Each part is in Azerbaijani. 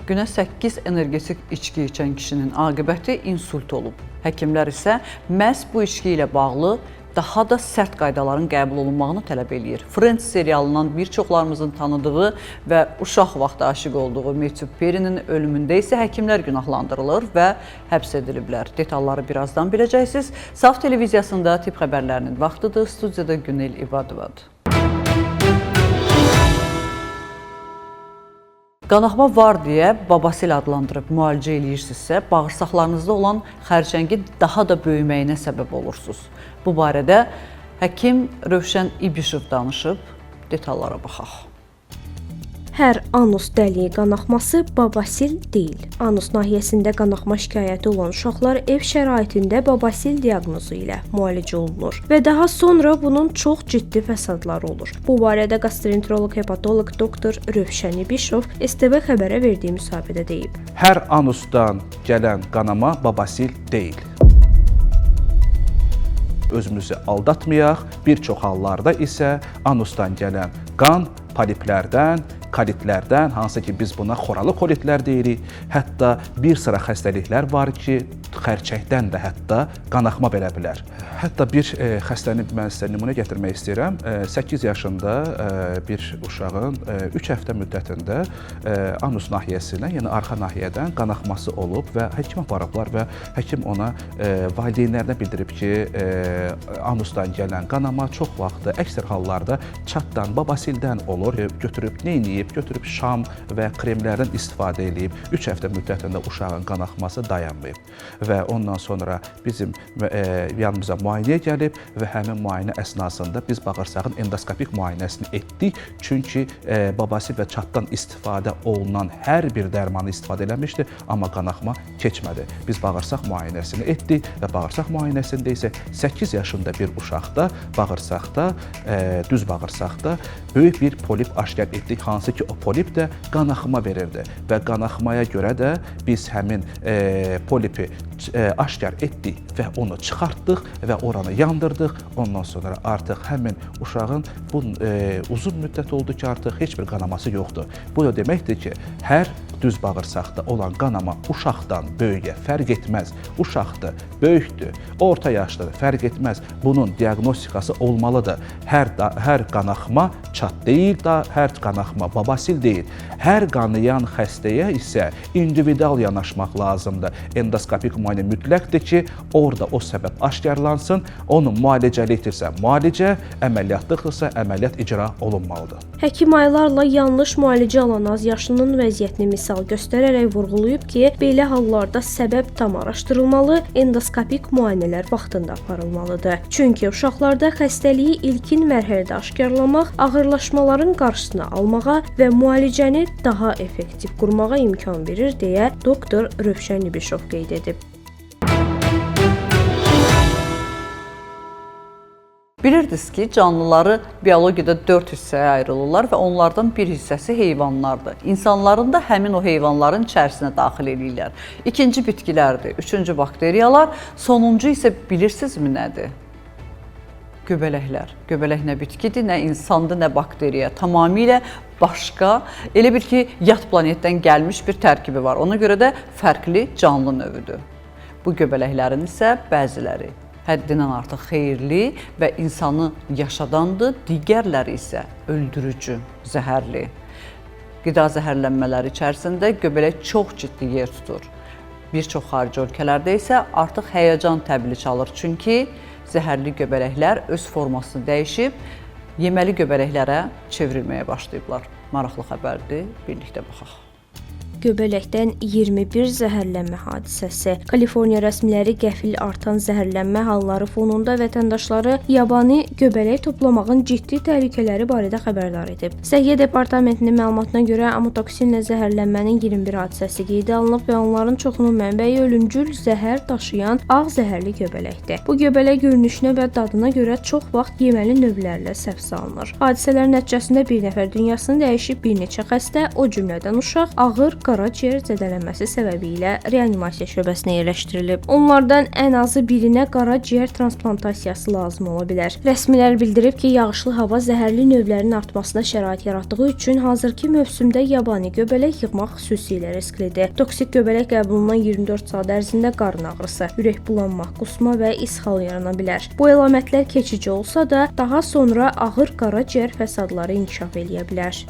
Günə 8 energetik içki içən kişinin aqibəti insult olub. Həkimlər isə məhz bu içki ilə bağlı daha da sərt qaydaların qəbul olunmağını tələb eləyir. Friends serialından bir çoxlarımızın tanıdığı və uşaq vaxtı aşiq olduğu Matthew Perry-nin ölümündə isə həkimlər günahlandırılır və həbs ediliblər. Detalları birazdan biləcəksiniz. Saf televiziyasında tibb xəbərlərinin vaxtıdır. Studiyada Günel İbadovadır. Qanaxma var deyə babasil adlandırıb müalicə eləyirsinizsə, bağırsaqlarınızda olan xərçəngin daha da böyüməyinə səbəb olursunuz. Bu barədə həkim Rövşən İbişov danışıb, detallara baxaq. Hər anus dəliyi qanaxması babasil deyil. Anus nahiyəsində qanaxma şikayəti olan uşaqlar ev şəraitində babasil diaqnozu ilə müalicə olunur və daha sonra bunun çox ciddi fəsadları olur. Bu barədə gastroenteroloq, hepatoloq doktor Rövşən İbişov STV xəbərə verdiyi müsahibədə deyib. Hər anusdan gələn qanama babasil deyil. Özümüzü aldatmayaq, bir çox hallarda isə anusdan gələn qan poliplərdən, kolitlərdən, hansı ki biz buna xoralı kolitlər deyirik, hətta bir sıra xəstəliklər var ki, xərçəngdən də hətta qanaxma verə bilər. Hətta bir xəstəni mən sizə nümunə gətirmək istəyirəm. 8 yaşında bir uşağın 3 həftə müddətində anus nahiyəsinə, yəni arxa nahiyədən qanaxması olub və həkimə aparıblar və həkim ona valideynlərinə bildirib ki, anusdan gələn qanama çox vaxtı əksər hallarda çatdan, babasildən olur. Götürüb neyniyib? Götürüb şam və kremlərdən istifadə eləyib. 3 həftə müddətində uşağın qanaxması dayanmayıb və ondan sonra bizim yanımıza müayinəyə gəlib və həmin müayinə əsnasında biz bağırsağın endoskopik müayinəsini etdik. Çünki babasil və çatdan istifadə olunan hər bir dərmanı istifadə eləmişdi, amma qanaxma keçmədi. Biz bağırsaq müayinəsini etdik və bağırsaq müayinəsində isə 8 yaşında bir uşaqda bağırsaqda, düz bağırsaqda böyük bir polip aşkar etdik, hansı ki o polip də qanaxma verirdi və qanaxmaya görə də biz həmin polipi aşkar etdik və onu çıxartdıq və oranı yandırdıq. Ondan sonra artıq həmin uşağın bu uzun müddət oldu ki, artıq heç bir qanaması yoxdur. Bu da deməkdir ki, hər düz bağırsaqda olan qanama uşaqdan böyüyə fərq etməz. Uşaqdır, böyükdür, orta yaşlıdır, fərq etməz. Bunun diaqnostikası olmalıdır. Hər qanaxma çat deyil, da hər qanaxma babasil deyil. Hər qanayan xəstəyə isə individual yanaşmaq lazımdır. Endoskopik müayinə mütləqdir ki, orada o səbəb aşkarlansın, onun müalicəlikdirsə müalicə, əməliyyatlıqdırsa əməliyyat icra olunmalıdır. Həkim aylarla yanlış müalicə alan azyaşlının vəziyyətini misal göstərərək vurğulayıb ki, belə hallarda səbəb tam araşdırılmalı, endoskopik müayinələr vaxtında aparılmalıdır. Çünki uşaqlarda xəstəliyi ilkin mərhələdə aşkarlamaq ağırlaşmaların qarşısını almağa və müalicəni daha effektiv qurmağa imkan verir deyə doktor Rövşən İbişov qeyd edib. Bilirdiniz ki, canlıları biologiyada 4 hissəyə ayrılırlar və onlardan bir hissəsi heyvanlardır. İnsanların da həmin o heyvanların içərisinə daxil eləyirlər. İkinci bitkilərdir, üçüncü bakteriyalar, sonuncu isə bilirsinizmi nədir? Göbələklər. Göbələk nə bitkidir, nə insandır, nə bakteriya. Tamamilə başqa, elə bil ki, yad planetdən gəlmiş bir tərkibi var. Ona görə də fərqli canlı növüdür. Bu göbələklərin isə bəziləri həddindən artıq xeyirli və insanı yaşadandır, digərləri isə öldürücü, zəhərli. Qida zəhərlənmələri içərisində göbələk çox ciddi yer tutur. Bir çox xarici ölkələrdə isə artıq həyəcan təbili çalır. Çünki zəhərli göbələklər öz formasını dəyişib, yeməli göbələklərə çevrilməyə başlayıblar. Maraqlı xəbərdir, birlikdə baxaq. Göbələkdən 21 zəhərlənmə hadisəsi. Kaliforniya rəsmiləri qəfil artan zəhərlənmə halları fonunda vətəndaşları yabani göbələk toplamağın ciddi təhlükələri barədə xəbərdar edib. Səhiyyə Departamentinin məlumatına görə amotoksinlə zəhərlənmənin 21 hadisəsi qeydə alınıb və onların çoxunun mənbəyi ölümcül zəhər daşıyan ağ zəhərli göbələkdir. Bu göbələk görünüşünə və dadına görə çox vaxt yeməli növlərlə səhv salınır. Hadisələr nəticəsində bir nəfər dünyasını dəyişib, bir neçə xəstə, o cümlədən uşaq, ağır qara qaraciyər zədələnməsi səbəbilə reanimasiya şöbəsinə yerləşdirilib. Onlardan ən azı birinə qaraciyər transplantasiyası lazım ola bilər. Rəsmilər bildirib ki, yağışlı hava zəhərli növlərin artmasına şərait yaratdığı üçün hazırki mövsümdə yabani göbələk yığmaq xüsusilə risklidir. Toksik göbələk qəbulundan 24 saat ərzində qarın ağrısı, ürək bulanma, qusma və ishal yarana bilər. Bu əlamətlər keçici olsa da, daha sonra ağır qaraciyər fəsadları inkişaf eləyə bilər.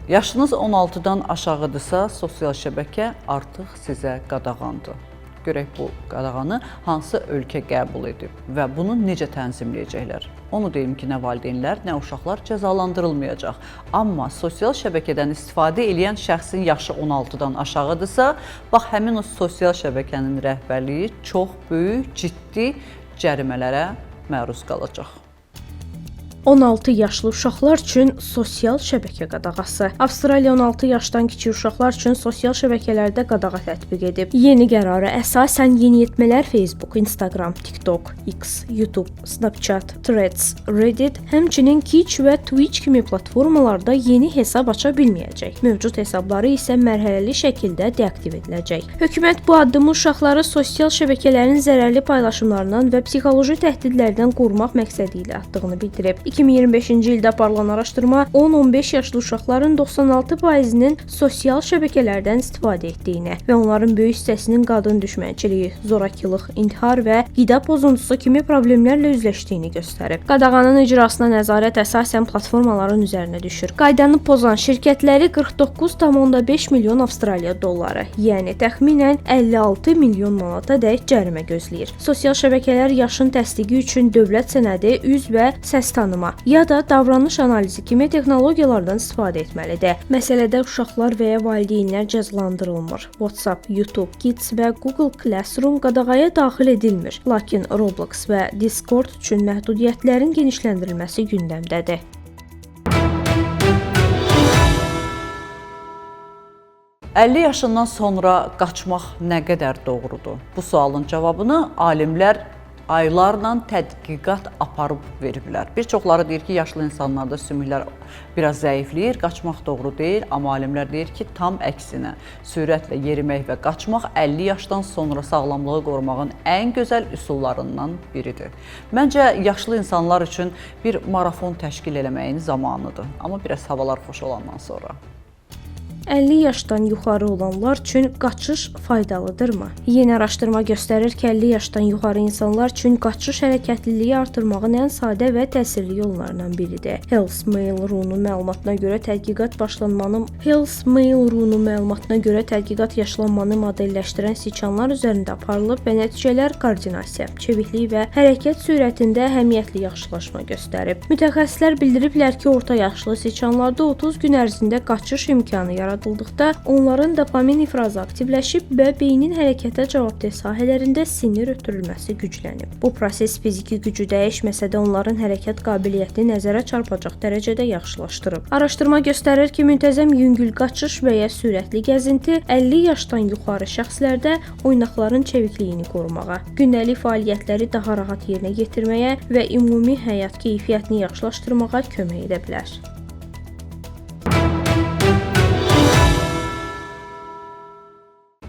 Yaşınız 16-dan aşağıdırsa, sosial şəbəkə artıq sizə qadağandır. Görək bu qadağanı hansı ölkə qəbul edib və bunu necə tənzimləyəcəklər. Onu deyim ki, nə valideynlər, nə uşaqlar cəzalandırılmayacaq. Amma sosial şəbəkədən istifadə eləyən şəxsin yaşı 16-dan aşağıdırsa, bax həmin o sosial şəbəkənin rəhbərliyi çox böyük, ciddi cərimələrə məruz qalacaq. 16 yaşlı uşaqlar üçün sosial şəbəkə qadağası. Avstraliya 16 yaşdan kiçik uşaqlar üçün sosial şəbəkələrdə qadağa tətbiq edib. Yeni qərara əsasən yeniyetmələr Facebook, Instagram, TikTok, X, YouTube, Snapchat, Threads, Reddit, həmçinin Kick və Twitch kimi platformalarda yeni hesab aça bilməyəcək. Mövcud hesabları isə mərhələli şəkildə deaktiv ediləcək. Hökumət bu addımı uşaqları sosial şəbəkələrin zərərli paylaşımlarından və psixoloji təhdidlərdən qorumaq məqsədi ilə atdığını bildirib. 2025-ci ildə aparılan araşdırma 10-15 yaşlı uşaqların 96%-nin sosial şəbəkələrdən istifadə etdiyini və onların böyük hissəsinin qadın düşmənçiliyi, zorakılıq, intihar və qida pozuntusu kimi problemlərlə üzləşdiyini göstərib. Qadağanın icrasına nəzarət əsasən platformaların üzərinə düşür. Qaydanı pozan şirkətləri 49,5 milyon Avstraliya dolları, yəni təxminən 56 milyon manata dək cərimə gözləyir. Sosial şəbəkələr yaşın təsdiqi üçün dövlət sənədi, üz və səs tanıma ya da davranış analizi kimi texnologiyalardan istifadə etməlidir. Məsələdə uşaqlar və ya valideynlər cəzalandırılmır. WhatsApp, YouTube Kids və Google Classroom qadağaya daxil edilmir. Lakin Roblox və Discord üçün məhdudiyyətlərin genişləndirilməsi gündəmdədir. "50 yaşından sonra qaçmaq nə qədər doğrudur?" Bu sualın cavabını alimlər aylarla tədqiqat aparıb veriblər. Bir çoxları deyir ki, yaşlı insanlarda sümüklər biraz zəifləyir, qaçmaq doğru deyil, amma alimlər deyir ki, tam əksinə, sürətlə yerimək və qaçmaq 50 yaşdan sonra sağlamlığı qorumağın ən gözəl üsullarından biridir. Məncə, yaşlı insanlar üçün bir marafon təşkil eləməyin zamanıdır, amma biraz havalar xoş olandan sonra. 50 yaşdan yuxarı olanlar üçün qaçış faydalıdırmı? Yeni araşdırma göstərir ki, 50 yaşdan yuxarı insanlar üçün qaçış hərəkətliliyi artırmağın ən sadə və təsirli yollarından biridir. Health Mail.ru-nun məlumatına görə tədqiqat yaşlanmanı modelləşdirən siçanlar üzərində aparılıb və nəticələr koordinasiya, çeviklik və hərəkət sürətində əhəmiyyətli yaxşılaşma göstərib. Mütəxəssislər bildiriblər ki, orta yaşlı siçanlarda 30 gün ərzində qaçış imkanı yaradıldıqda onların dopamin ifrazı aktivləşib və beynin hərəkətə cavabdeh sahələrində sinir ötürülməsi güclənib. Bu proses fiziki gücü dəyişməsə də onların hərəkət qabiliyyətini nəzərə çarpacaq dərəcədə yaxşılaşdırıb. Araşdırma göstərir ki, müntəzəm yüngül qaçış və ya sürətli gəzinti 50 yaşdan yuxarı şəxslərdə oynaqların çevikliyini qorumağa, gündəlik fəaliyyətləri daha rahat yerinə yetirməyə və ümumi həyat keyfiyyətini yaxşılaşdırmağa kömək edə bilər.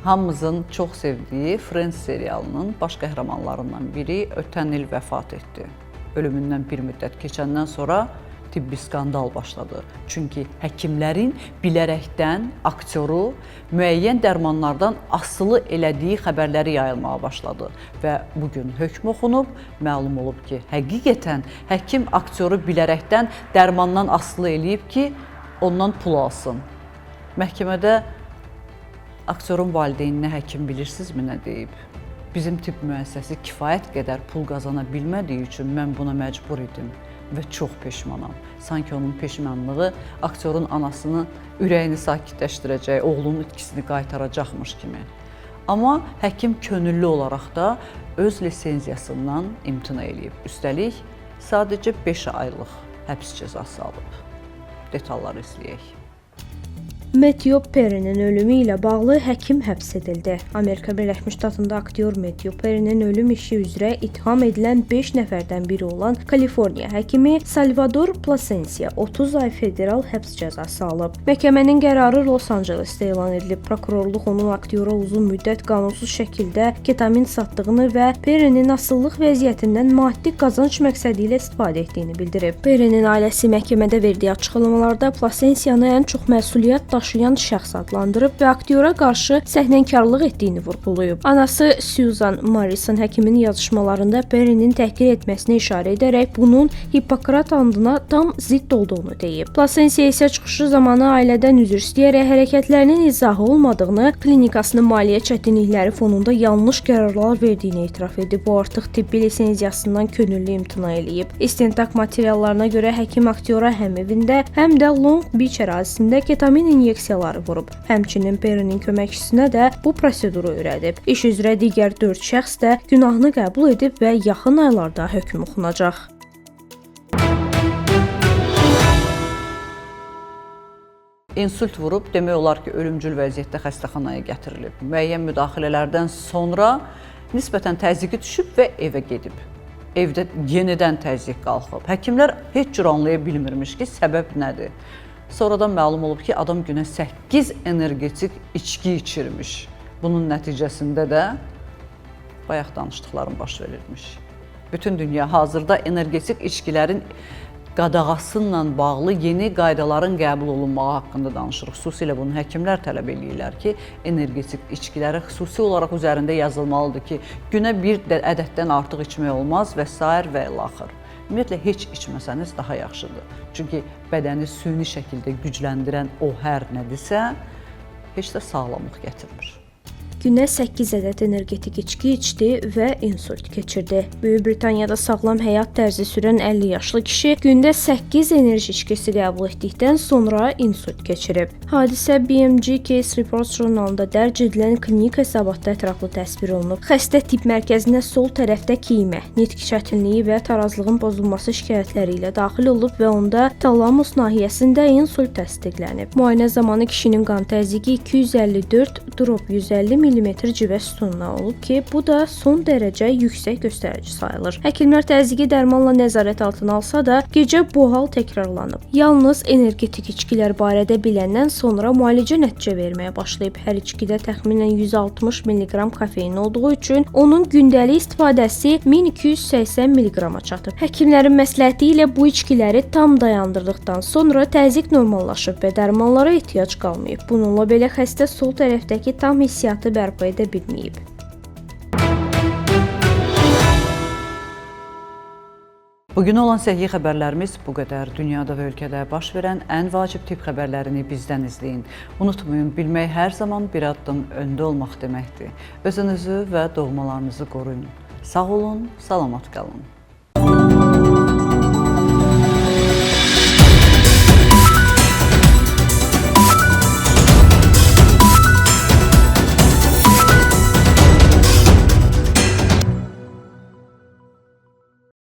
Hamımızın çox sevdiyi Friends serialının baş qəhrəmanlarından biri ötən il vəfat etdi. Ölümündən bir müddət keçəndən sonra tibbi skandal başladı. Çünki həkimlərin bilərəkdən aktyoru müəyyən dərmanlardan asılı elədiyi xəbərləri yayılmağa başladı və bugün hökm oxunub, məlum olub ki, həqiqətən həkim aktyoru bilərəkdən dərmandan asılı eləyib ki, ondan pul alsın. Məhkəmədə aktyorun valideyninə həkim bilirsinizmi nə deyib? Bizim tibb müəssisəsi kifayət qədər pul qazana bilmədiyi üçün mən buna məcbur idim və çox peşmanam. Sanki onun peşmanlığı aktyorun anasının ürəyini sakitləşdirəcək, oğlunun itkisini qaytaracaqmış kimi. Amma həkim könüllü olaraq da öz lisenziyasından imtina eləyib. Üstəlik, sadəcə 5 aylıq həbs cəzası alıb. Detalları izləyək. Matthew Perry-nin ölümü ilə bağlı həkim həbs edildi. Amerika Birləşmiş Ştatında aktyor Matthew Perry-nin ölüm işi üzrə ittiham edilən 5 nəfərdən biri olan Kaliforniya həkimi Salvador Plasencia 30 ay federal həbs cəzası alıb. Məhkəmənin qərarı Los Angelesdə elan edilib. Prokurorluq onun aktyora uzun müddət qanunsuz şəkildə ketamin satdığını və Perry-nin asılılıq vəziyyətindən maddi qazanc məqsədi ilə istifadə etdiyini bildirib. Perry-nin ailəsi məhkəmədə verdiyi açıqlamalarda Plasensiyanı ən çox məsuliyyət daşıyan şəxs adlandırıb və aktyora qarşı səhnəkarlıq etdiyini vurğulayıb. Anası Susan Morrison həkimin yazışmalarında Perry-nin təhqir etməsinə işarə edərək bunun Hippokrat andına tam zidd olduğunu deyib. Plasensiya isə çıxışı zamanı ailədən üzr istəyərək hərəkətlərinin izahı olmadığını, klinikasının maliyyə çətinlikləri fonunda yanlış qərarlar verdiyini etiraf edib. O artıq tibbi lisenziyasından könüllü imtina eləyib. İstintaq materiallarına görə həkim aktyora həm evində, həm də Long Beach ərazisində ketamin inyeksiyaları vurub. Həmçinin Perry-nin köməkçisinə də bu proseduru öyrədib. İş üzrə digər 4 şəxs də günahını qəbul edib və yaxın aylarda hökm oxunacaq. İnsult vurub, demək olar ki, ölümcül vəziyyətdə xəstəxanaya gətirilib. Müəyyən müdaxilələrdən sonra nisbətən təzyiqi düşüb və evə gedib. Evdə yenidən təzyiq qalxıb. Həkimlər heç cür anlaya bilmirmiş ki, səbəb nədir. Sonradan məlum olub ki, adam günə 8 energetik içki içirmiş. Bunun nəticəsində də bayaq danışdıqlarım baş verirmiş. Bütün dünya hazırda energetik içkilərin qadağasıyla bağlı yeni qaydaların qəbul olunmağı haqqında danışır. Xüsusilə bunu həkimlər tələb eləyirlər ki, energetik içkilərə xüsusi olaraq üzərində yazılmalıdır ki, günə bir ədəddən artıq içmək olmaz və sair və ilaxır. Ümumiyyətlə heç içməsəniz daha yaxşıdır. Çünki bədəni süni şəkildə gücləndirən o hər nədirsə, heç də sağlamlıq gətirmir. Günə 8 ədəd energetik içki içdi və insult keçirdi. Böyük Britaniyada sağlam həyat tərzi sürən 50 yaşlı kişi gündə 8 enerji içkisi qəbul etdikdən sonra insult keçirib. Hadisə BMG Case Reports jurnalında dərc edilən klinik hesabatda ətraflı təsvir olunub. Xəstə tibb mərkəzinə sol tərəfdə kiymə, nitq çətinliyi və tarazlığın pozulması şikayətləri ilə daxil olub və onda talamus nahiyəsində insult təsdiqlənib. Müayinə zamanı kişinin qan təzyiqi 254/150 mm civə sütununa olub ki, bu da son dərəcə yüksək göstərici sayılır. Həkimlər təzyiqi dərmanla nəzarət altına alsa da, gecə bu hal təkrarlanıb. Yalnız energetik içkilər barədə biləndən sonra müalicə nəticə verməyə başlayıb. Hər içkidə təxminən 160 mq kofein olduğu üçün onun gündəlik istifadəsi 1280 mq-a çatıb. Həkimlərin məsləhəti ilə bu içkiləri tam dayandırdıqdan sonra təzyiq normallaşıb və dərmanlara ehtiyac qalmayıb. Bununla belə xəstə sol tərəfdəki tam hissiyatı bərpa edə bilməyib. Bugün olan səhiyyə xəbərlərimiz bu qədər. Dünyada və ölkədə baş verən ən vacib tibb xəbərlərini bizdən izləyin. Unutmayın, bilmək hər zaman bir addım öndə olmaq deməkdir. Özünüzü və doğmalarınızı qoruyun. Sağ olun, salamat qalın.